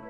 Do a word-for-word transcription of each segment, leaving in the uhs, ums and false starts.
Ki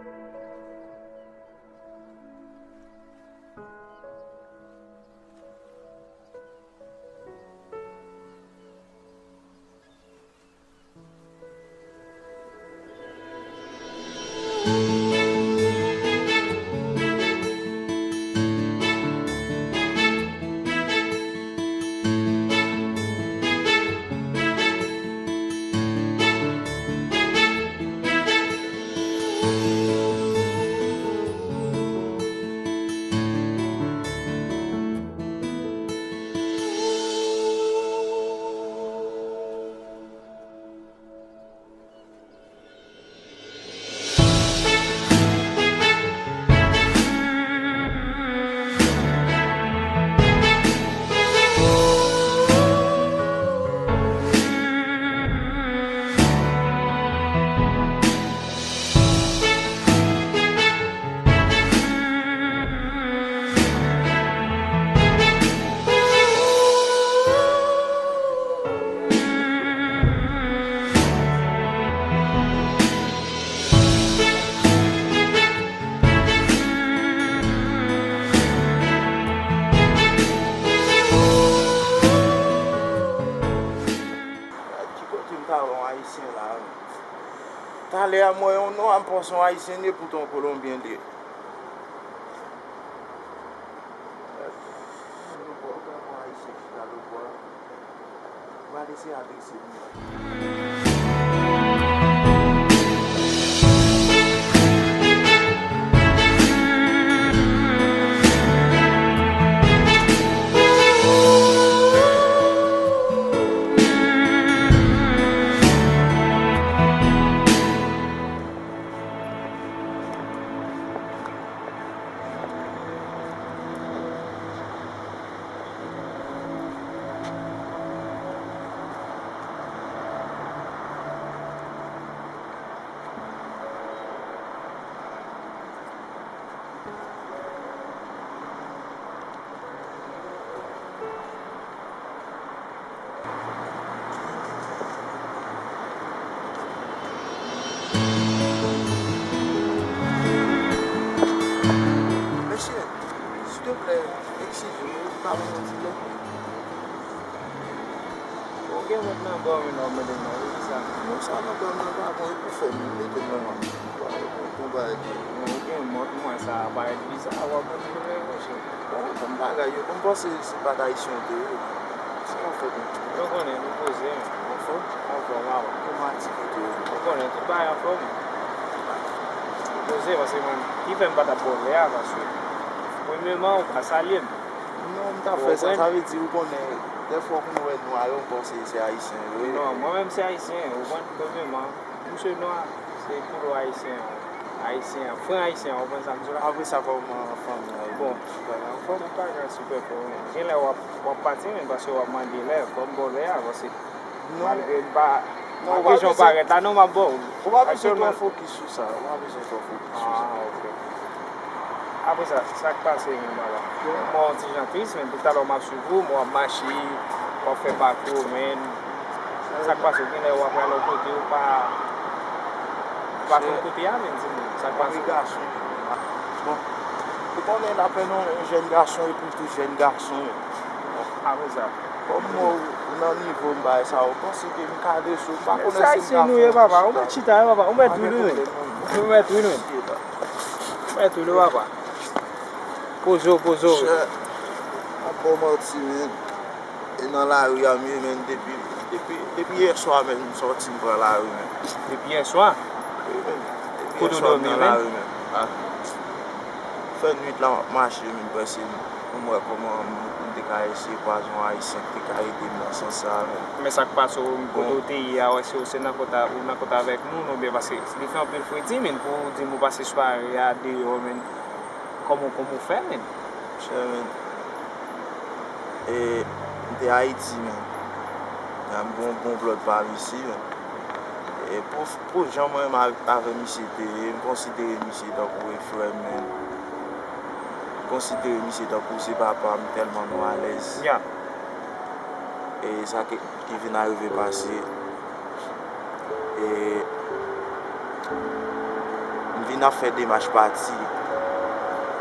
kote m ta wè yon Ayisyen la, menm? Talè a m wè yon nwa, m panse yon Ayisyen li ye, poutan yon Kolonbyen li ye. Yon Ayisyen chita lòtbò a. M pral eseye adrese li. Mesye, silteplè, eskize m, wi, m pa wè yon ti lè. Bon, gen mòd nan ba w, men w ap mande m nan, wi, sa. Non, sa nan ba m nan pa bon, e pou fè m mete m nan. Bon, bon, bon, bagay ki, bon, gen mòd, mwen, sa parèt biza, w ap mande m nan, monchè. Bon, bon, bagay yo, bon, m panse se pa t Ayisyen w te ye. Sa w ap fè konsa? Yo konnen, nou poze, men. Anfòm? Anfòm, avan. Kòman aktivite yo? Ou konnen, tout bagay anfòm. Nou poze, paske mwen, ki fè m pa t ap ba w lè a, paske, premyèman, ou pa salye m. Non, m t ap fè sa. Ou konprann? Sa vle di, ou konnen, dèfwa w konn wè nwa yo, m panse se Ayisyen yo ye. Non, mwen menm se Ayisyen, ou konprann, premyèman. Misye nwa, se koulè ayisyen an. Ayisyen an, fran ayisyen an, ou konprann sa m di w la? Apre sa, kòman fanmi an ye? Bon, tout bagay anfòm? Tout bagay sipè frè m. Gen lè w ap, w ap pati, men paske w ap mande lè, fò m ba w lè a, paske malgre m pa, malgre jan w parèt la, non, m ap ba w. Ou pa bezwen twò fokis sou sa, ou pa bezwen twò fokis sou sa. Ah, ok. Apre sa, sa k pase menm papa? Mwen yon ti jan tris, men depi talè m ap swiv ou, mwen ap mache, w ap fè pakou, men sa k pase, ou gen lè w ap pral yon kote, ou pa, ou pa konn kote a, men di m, sa k pase? Mwen gason. Bon, ou konnen n ap fè non, yon jèn gason, epi tou jèn gason. Apre sa. Kòm mwen nan nivo m bay sa, ou panse ke m ka lese w, m pa konnen si m ka fè yon ti chita. Ou mèt chita, wi, papa, ou mèt wi, wi. Ou mèt wi, wi. Mwen tou, lè papa. Poze w, poze w. Monchè, m ap ba w manti, men. E nan lari a m ye, men, depi, depi, depi yè swa, men, m sòti, m pran lari, men. Depi yè swa? Wi, men. Depi yè swa, m nan lari, men. Ah. Fè nwit la, m ap mache, men, prèske, m wè kòman m, m te ka eseye kwaze yon Ayisyen ki te ka ede m nan sans sa a, men. Men sa k pase w, kote w te ye a, wè si w se nan kont a, ou nan kont avèk moun, oubyen paske li fè anpil fredi, men, pou w di m ou pase sware a deyò, men. Kòman, kòman w fè, menn? Monchè, menn. E, m te Ayiti, menn. M gen yon bon blòd pa m isi, menn. E pou, pou jan mwen menm avè misye te ye, m konsidere misye tankou e frè m, menn. M konsidere misye tankou se papa m, tèlman nou alèz. Ya. E sa ki, ki vin arive pase, e, m Vin ap fè demach pati.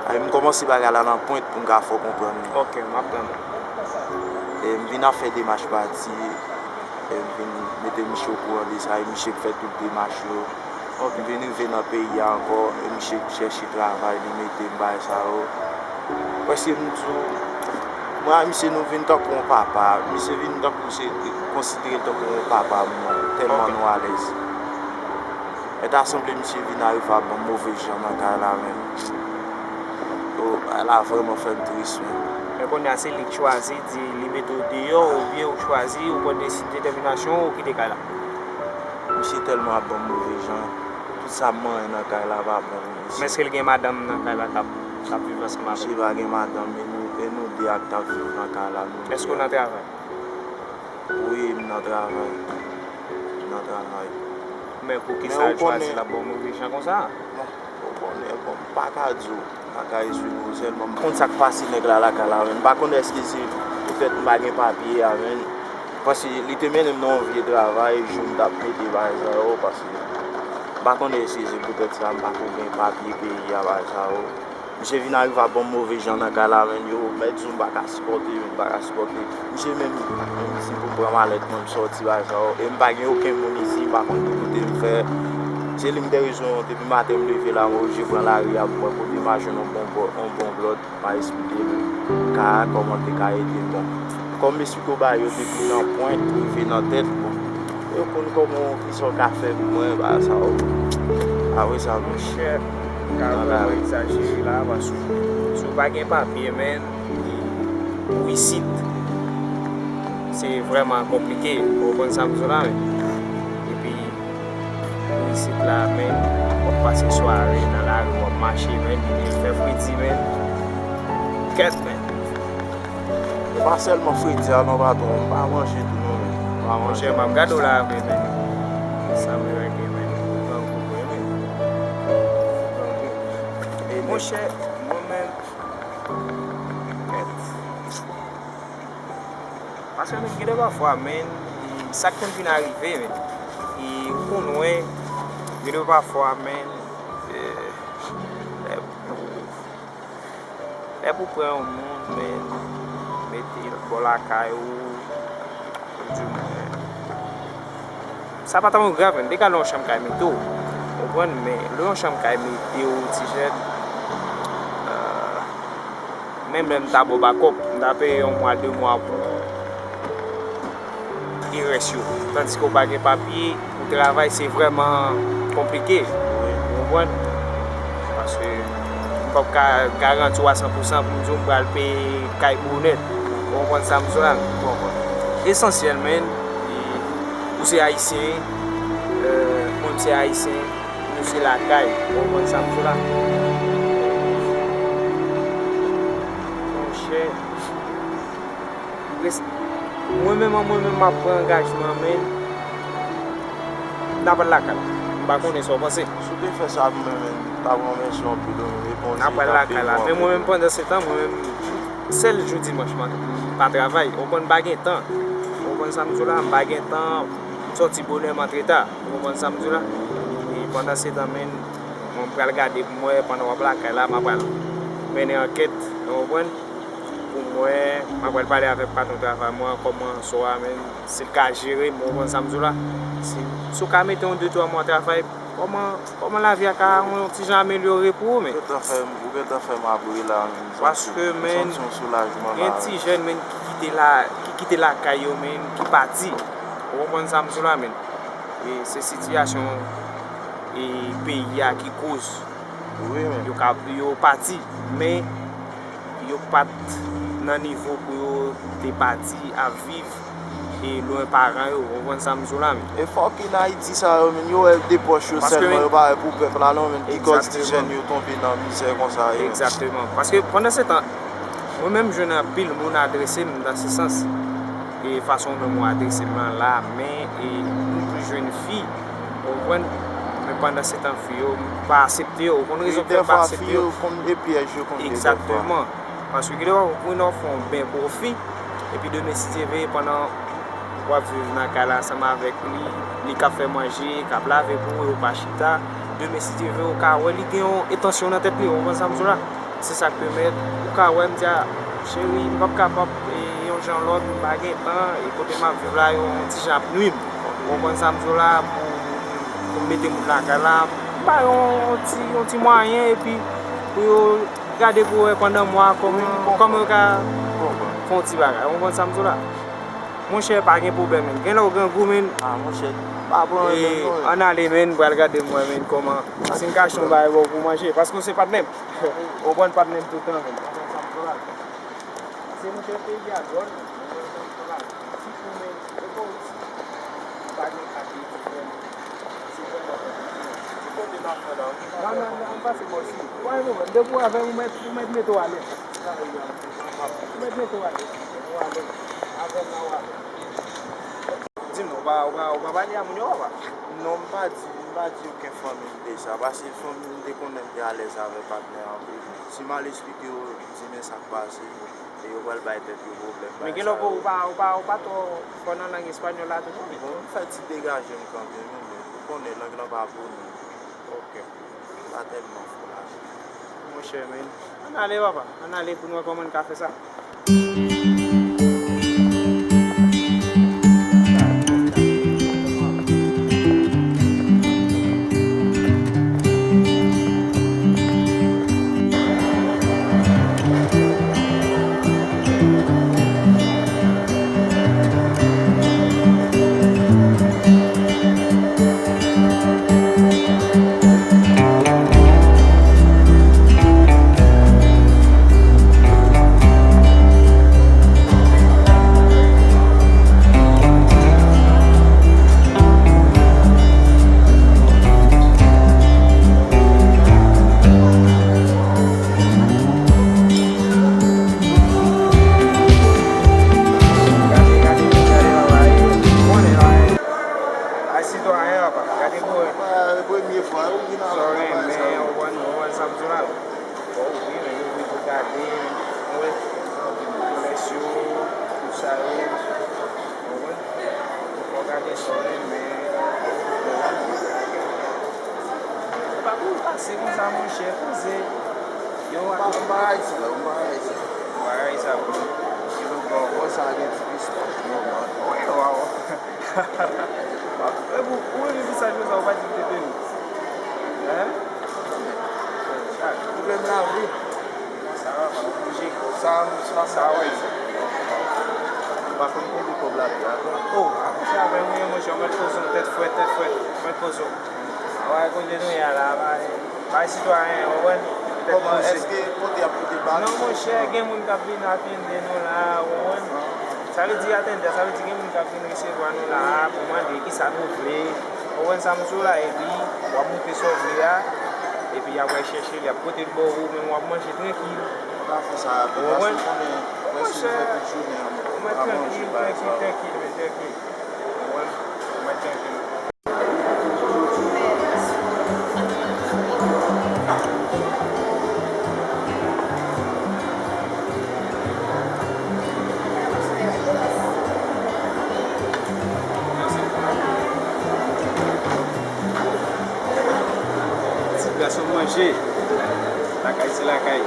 Ay, m kòmanse bagay la nan pwent pou m ka fè w konprann. Ok, m ap tann. E m vin ap fè demach pati. E m vin mete misye okouran de sa, e misye k fè tout demach yo. Ok. M vin rive nan peyi a ankò, e misye k chèche travay, li mete m bay sa yo. Prèske m di w, mwen ak misye nou vin tankou yon papa. Misye vin tankou se konsidere l tankou yon papa mwen, tèlman Ok. nou alèz. E ta sanble misye vin arive ap ban m move jan nan kay la menm. O, bagay la vrèman fè m tris menm. Men kounye a se li k chwazi, di li mete w deyò, oubyen ou chwazi, ou pran desi-, detèminasyon w, ou kite kay la. Misye tèlman ap ban m move jan, tout sa m manyen nan kay la pa bon pou misye. Men èske l gen madanm nan kay la k ap, k ap viv ansanm avè l? Misye pa gen madanm, e nou, e nou de ak t ap viv nan kay la, nou de. Èske w nan travay? Wi, m nan travay. M nan travay. Men poukisa l chwazi l ap ba w move jan konsa? Bon, ou konnen, bon, m pa ka di w, m pa ka esplike w, sèlman m konn sa k pase nèg la lakay la, men m pa konn èske se poutèt m pa gen papye a, men paske li te mennen m nan yon vye travay, jou m t ap mete bagay sa yo, paske m pa konn èske se poutèt sa m pa ko gen papye peyi a, bagay sa yo. Misye vin arive ap ban m move jan nan kay la, men yo mèt di w m pa ka sipòte, men m pa ka sipòte. Misye menm, menm si pou pran malèt mwen, m sòti bagay sa yo. E m pa gen okenn moun isi, m pa konn ki kote m fè. Se li m te rezo, depi maten m leve la, m oblije pran lari a pou m wè kote m a jwenn yon bon bò-, yon bon blòd, m a esplike l ka, kòman l te ka ede m. Bon, kòm m esplike w bagay yo depi nan pwen rive nan tèt, bon, yo konn kòman, kisa w ka fè pou mwen, bagay sa yo. Apre sa, monchè, m ka vrèman egzajere la, paske si w pa gen papye, men, pou isit, se vrèman konplike. Ou konprann sa m di w la, men. Epi, pou isit la, men, w ap pase sware nan lari, w ap mache, men, fè fredi, men. Kèt, men. E pa sèlman fredi a non, patwon, m pa manje tou non, men. M pa manje. Monchè, m ap gade w la vre, men. Sa m regrete, men. Grangou vre, men. Grangou. E monchè, mwen menm, kèt. Paske, men, gen de pafwa, men, e sa k konn vin arive, men, e ou konn wè, gen de pafwa, men, e, lè, lè pou pran yon moun, men, mete l bò lakay ou, pou di mwen, sa pa tankou grav, men, m te ka lwe yon chanm kay mete w, ou konprann, men, lwe yon chanm kay mete w, ti jèn, euh, menm lè m ta ba w bakòp, m ta peye yon mwa, de mwa pou e rès yo. Tandiske w pa gen papye, pou travay, se vrèman konplike. Ou konprann? Paske m p ap ka garanti w a san pou san pou m di w m pral peye kay pou ou nèt. Ou konprann sa m di w la? Ou konprann? Esansyèl, men, e, ou se ayisyen, e, mwen m se ayisyen, nou se lakay. Ou konprann sa m di w la? Monchè, Res-, mwen menm an mwen menm, m ap pran angajman, men n ap al lakay. M pa konnen sa w panse. Si w te fè sa pou mwen menm, m t ap ranmèsi w anpil, wi, men bon, n ap al lakay la. Men mwen menm, pandan se tan, mwen menm, sèl jou dimanch, m pa travay. Ou konprann, m pa gen tan. Ou konprann sa m di w la? M pa gen tan, m sòti bonè, m antre ta. Ou konprann sa m di w la? E pandan se tan, men, mwen, m pral gade pou m wè, pandan w ap lakay la, m ap al mennen ankèt. Ou konprann? Pou mwen, m ap pral pale avèk patwon travay mwen, kòman sa w a menm, si l ka jere m, ou konprann sa m di w la? Si, si w ka mete yon de twa mwa travay, kòman, kòman lavi a ka yon ti jan amelyore pou ou, men? Ou gentan fè m, ou gentan fè m ap ri la, menm, m santi, paske, m men, santi yon soulajman la, gen ti jèn, men, ki kite la, ki kite lakay yo, men, ki pati. Ou konprann sa m di w la, men? E se sitiyasyon, e peyi a ki koz wi, men, yo ka, yo pati, men yo pa t nan nivo pou yo te pati ap viv e lwen paran yo. Ou konprann sa m di w la, men? E fòk Inayiti sa yo, men, yo wè de pòch yo sèlman, yo pa wè pou pèp la non, men, ki kòz ti jèn yo tonbe nan mizè konsa yo. Egzakteman. Paske pandan se tan, mwen menm, m jwenn anpil moun adrese m nan se sans. E fason ou menm ou adrese m lan la, men, e, m plis jwenn fi, ou konprann? Men pandan se tan, fi yo, m pa aksepte yo. Ou konn rezon k fè m pa aksepte yo? Fi yo konn gen pyèj yo konn gen dèfwa. Egzakteman. Paske gen de fwa, ou wè w fè yon ben pwofi, epi demen, si Dye vle, pandan w ap viv nan kay la ansanm avèk li, li k ap fè manje, k ap lave pou ou, e ou pa chita, Men si Dye vle, ou ka wè li gen yon entansyon nan tèt li, ou konprann sa m di w la? Se sa k pèmèt ou ka wè m di a, cheri, m p ap kapab, e, yon jan lòt, m pa gen tan, e kote m ap viv la, yon ti jan ap nui m. Ou konprann sa m di w la? Pou, pou m mete moun lakay la, m ba yo yon ti, yon ti mwayen, epi pou yo gade pou wè pandan mwa kòman, kòman yo ka fè yon ti bagay. Ou konprann sa m di w la? Monchè, pa gen pwoblèm, men. Gen lè w grangou, men. Ah, monchè, pa pran, e, non, non. Ann ale, men, pral gade m wè, men, kòman. Si m ka achte yon bagay ba w pou manje, paske w se patnè m. Ou konprann, patnè m tout tan, men. Se monchè peyi a dwòl, men. Ti kou, men, se pa w isi. Pa gen kat de ti frè m. Se vrèman konplike. Ki kote n ap fè la? Non, non, non, m pase bò isi. Wè, nou, depi w avè m, ou mèt, ou mèt mete w alèz. Ou mèt mete w alèz. Ou alèz. Avè m la, ou alèz. Di m non, ou pa, ou pa, ou pa pale a moun yo, papa? Non, m pa di, m pa di okenn fanmi m de sa, paske fanmi m te konnen m te alèz avè patnè anpil. Si m al eksplike yo, di men sa k pase, e yo pral bay tèt yo pwoblèm. Men gen lè ou pa, ou pa, ou pa twò fò nan lang espanyòl la tou, non? Bon, m fè ti degaje m kanmenm, wi, men ou konnen lang lan pa pou nou. Ok. Pa tèlman fò la. Monchè, men. Ann ale, papa. Ann ale pou n wè kòman n ka fè sa. Gade, gade, gade, papa, e, ou konnen, papa, e, ay sitwayen, papa, gade pou wè. Premye fwa, ou vin avè sa, papa, sa. Sorry, men, ou konn, ou konn sa m di w la. Fò w ouvri men, ouvri pou gade, ou wè, kolèksyon, tout sa yo, ou konprann? Fò w gade sa w renmen, ou konprann? Se pa pou w pase konsa, monchè, poze. Yo, m pa, m pa rayi sa, m pa rayi sa. M pa rayi sa, bro. Yo, bro, bro, sa gen ti pistach, nòmal. Wi, waw. E pou, ou renmen pistach konsa, ou pa di m te peye. Hein? Pwoblèm lavi. Sa va, pa bouje. Sa, sa, sa, wè. M pa konn konbyen kòb lavi a. Oh, akonse avè mwen, monchè, ou mèt poze w, tèt frèt, tèt frèt. Ou mèt poze w. Awa, kote nou ye a la, bay, bay sitwayen, ou konprann? Kòman, èske kote y ap pote bal? Non, monchè, gen moun k ap vin atende nou la, ou konprann? Sa vle di atende, sa vle di gen moun k ap vin resevwa nou la pou mande kisa nou vle. Ou konprann sa m di w la, epi w ap moute sa w vle a, epi y ap al chèche l, y ap pote l ba w, ou menm w ap manje trankil. Pa fè sa rapid, paske w konnen prèske nou fè tout jounen an, ap manje bagay sa yo. Trankil, trankil, men trankil. Ou konprann? Ou mèt trankil. Ti gason manje. Lakay se lakay.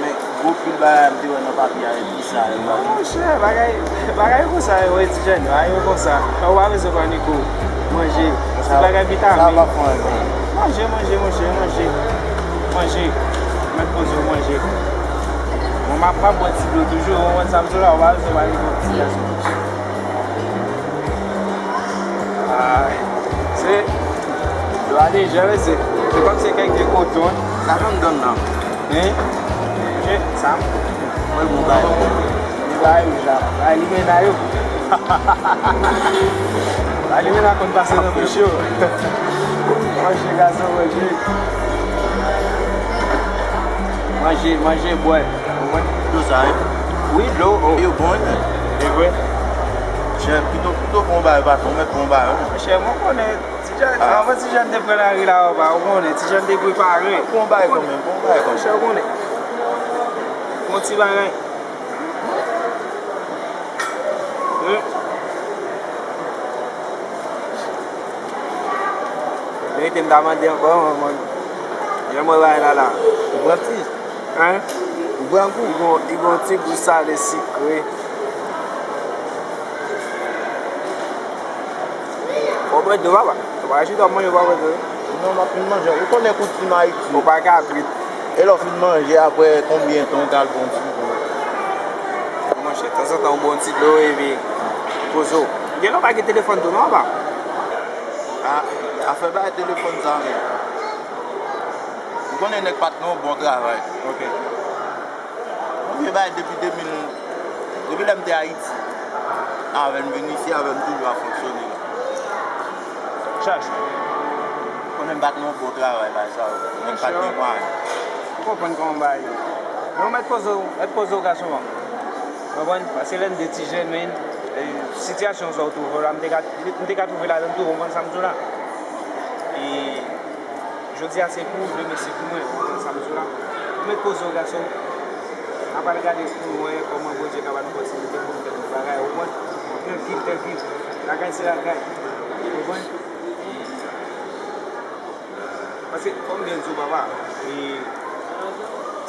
Men gwo pil bagay m te wè nan papye a, epi sa yo. Non, monchè, bagay, bagay konsa yo, wè, ti jèn, bagay yo konsa. Ou pa bezwen panike. Manje. Se bagay vitamin. Manje, manje, monchè, manje. Manje. Mèt poze w manje. Mwen, m ap, m ap bwè ti dlo toujou, ou konprann sa m di w la, ou pa bezwen panike, ti gason. Ah, se dwa de jè, mesye. Se kòmsi kèk de koton. Sa nan dan nan. Hein? Je, sa. Mwen, bon, bay. Li bay ou ja. Bay li men a yo. Bay li men a konn pase nan bouch yo. Manje, gason, manje. Manje, manje, bwè. Ou konprann? Dlo sa, wi. Wi, dlo, oh. Yo bon, wi. E vre? Chè, pito, pito pran yon bagay, patwon, mèt pran yon bagay, wi. Chè, mwen konnen, ti jèn, ah, anvan ti jèn te pran lari la, papa, ou konnen, ti jèn te prepare. Pran yon bagay kanmenm, pran yon bagay kanmenm. Chè, ou konnen. Yon ti bagay. Wi. Rete m ta mande ankò, man. Jan mwen bay la la. Ou pran ti? Hein? Ou pran gou? Li gon, li gon ti gou sale sikre. Ou pran dlo, papa? Ou pa chita w manje, ou pa pran dlo? Non, m ap fin manje. Ou konnen koutim Ayiti. Ou pa ka kwit. E lè w fin manje, apre konbyen tan ou t al pran yon ti dlo? Monchè, tanzantan yon bon ti dlo, epi poze w. Gen lè w pa gen telefòn tou non, papa? A, afè bay telefòn sa menm. Ou konnen nèg pa t nan yon bon travay. Ok. Mwen vye bay depi de mil, depi lè m te Ayiti. Avè m vin isi, avè m toujou ap fonksyone la. Chach. Konnen m pa t nan yon bon travay bay sa yo. Nèg pa t gen mwayen. Ou konprann kòman bagay yo. Men ou mèt poze w, mèt poze w gason an. Ou konprann? Paske lè n de ti jèn, men, e, sitiyasyon sa w twouve w la, m te ka, m te ka twouve ladan l tou, ou konprann sa m di w la? E, jodi a se pou ou, demen se pou mwen, ou konprann sa m di w la? Ou mèt poze w gason. N a pral gade pou nou wè kòman Bondye ka ba nou pòsibite pou nou fè tout bagay, ou konprann? Trankil, trankil. Lakay se lakay. Ou konprann? Paske, kòm byen di w, papa, e,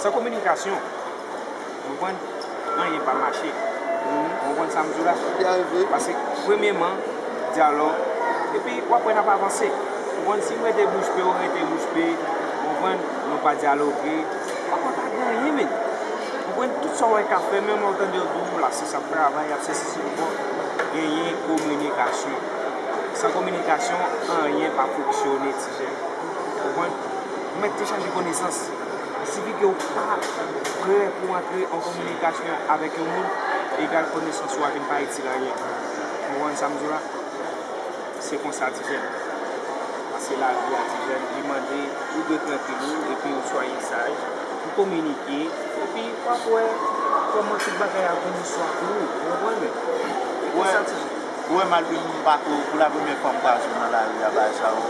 san kominikasyon, ou konprann, anyen pa mache. Ou konprann sa m di w la? Paske, premyeman, dyalòg, epi w ap wè n ap avanse. Ou konprann, si m rete bouch be, ou rete bouch be, ou konprann, nou pa dyaloge, w ap wè pa gen anyen, men. Ou konprann, tout sa w wè k ap fè, menm lè w tande yo di w, la, se sa ap travay, y ap se, se, se, bon, genyen kominikasyon. San kominikasyon, anyen pa fonksyone, ti jèn. Ou konprann? Ou mèt te chache konesans. Sifi ke w pa prè pou w antre an kominikasyon avèk yon moun, egal konesans ou a vin pa itil anyen. Ou konprann sa m di w la? Se konsa, ti jèn. Paske lavi a, ti jèn, li mande ou dwe trankil ou, epi ou swaye saj, ou kominike, epi w ap wè kòman tout bagay ap vini swa pou ou. Ou konprann, men? E konsa, ti jèn. Ou wè, malgre m pa ko, pou la premyè fwa m kwaze w nan lari a, bagay sa yo,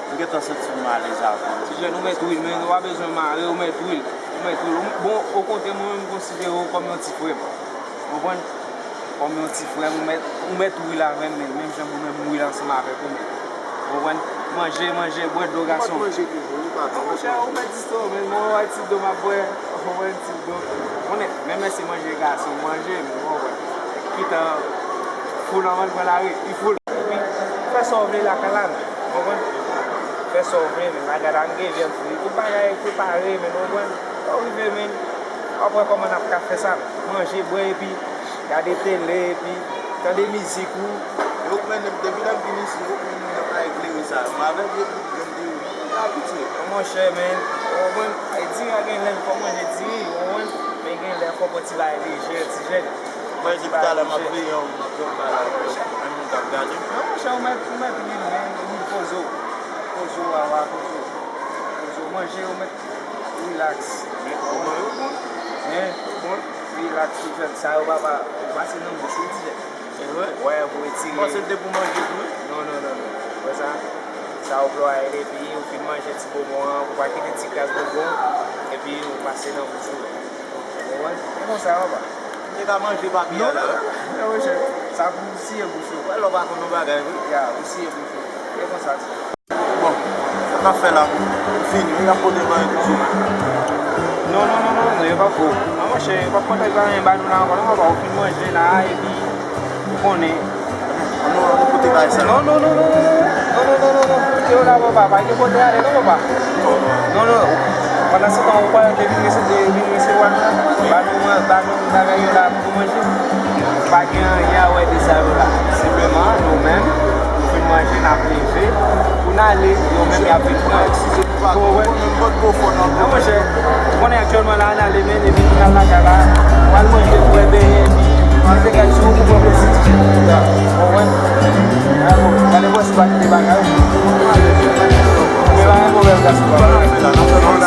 m gentan santi m alèz avè w. Ti jèn, ou mèt wi l, men ou pa bezwen mare, ou mèt wi l. Ou mèt wi l. Ou, bon, okontrè, mwen menm, m konsidere w kòm yon ti frè m. Ou konprann? Kòm yon ti frè m, ou mèt, ou mèt wi l avè m, men, menm jan mwen menm m wi l ansanm avèk ou, men. Ou konprann? Manje, manje, bwè dlo, gason. Ou mèt manje toujou, ou pa... Non, monchè, ou mèt di sa, men, mwen wè ti dlo m ap bwè, ou konprann, ti dlo. Konnen, menm lè se manje gason, manje, men, ou konprann. Kit an fou nòmal pran lari, li fou. Epi, fè sa w vle lakay la, men, ou konprann? Fè sa w vle, men, lakay la, m gen vyann fri, tout bagay prepare, men, ou konprann? Lè w rive, men, w ap wè kòman n ap ka fè sa, men. Manje, bwè, epi gade tele, epi tande mizik ou. Yo mennen m, depi lè m vin isi, yo mennen m nan kay eklere sa. M avèk epi m di, m gen diri. M gen abitye. Monchè, men, ou konprann, e diri a gen lè l fò manje diri, ou konprann, men gen lè fò pran ti bagay lejè, ti jèn. Mwen di talè m ap veye yon, yon bagay, yon moun k ap gade m. Non, monchè, ou mèt, ou mèt wi l, men, ou poze w. Poze w, awa, poze w. Poze w, manje, ou mèt relax. Men, kòman yo bon? Men, bon, relax, ti jèn. Sa yo, papa, pase nan bouch ou, ti jèn. E vre? Wè, pou etire. Panse l te pou manje tou, wi. Non, non, non, non. Wè sa? Sa ou plwaye, epi ou fin manje ti bonbon an, ou pa kite ti kras bonbon, epi ou pase nan bouch ou. Ou konprann? E konsa, papa. M te ka manje papye a la, wi. Non, non, non, non, monchè. Sa pou siye bouch ou. Wè, lè w pa konn yon bagay, wi. Ya, pou siye bouch ou. E konsa, ti. Bon, sa n ap fè la, m fini, wi, n ap pote manje tou. Non, non, non, non, non, yo p ap, non, monchè, yo p ap kontan pa anyen ba nou la ankò, non, papa, ou fin manje la, epi, ou konnen. Ann nou, ann nou pote bagay sa. Non, non, non, non, non, non, non, non, non, non, kite yo la, papa, pa gen kote ale, non, papa. Non, non. Non, non, pandan se tan, ou pa te vin resevwa, vin resevwa nou la, ba nou, ba nou bagay yo la. Pou manje, pa gen anyen a wè de sa yo la. Senpleman, nou menm, nou fin manje, n ap leve pou n ale, yo menm y ap vin pran. Ou konprann? Non, monchè, ou konnen aktyèlman la, n ale, men, epi pou n al lakay la, ou al manje, bwè, benyen, epi mete kèk sou ou pou pran plezi. Ou konprann? Gade, bon, gade, bon, si pa kite bagay, ou men bagay, move gason.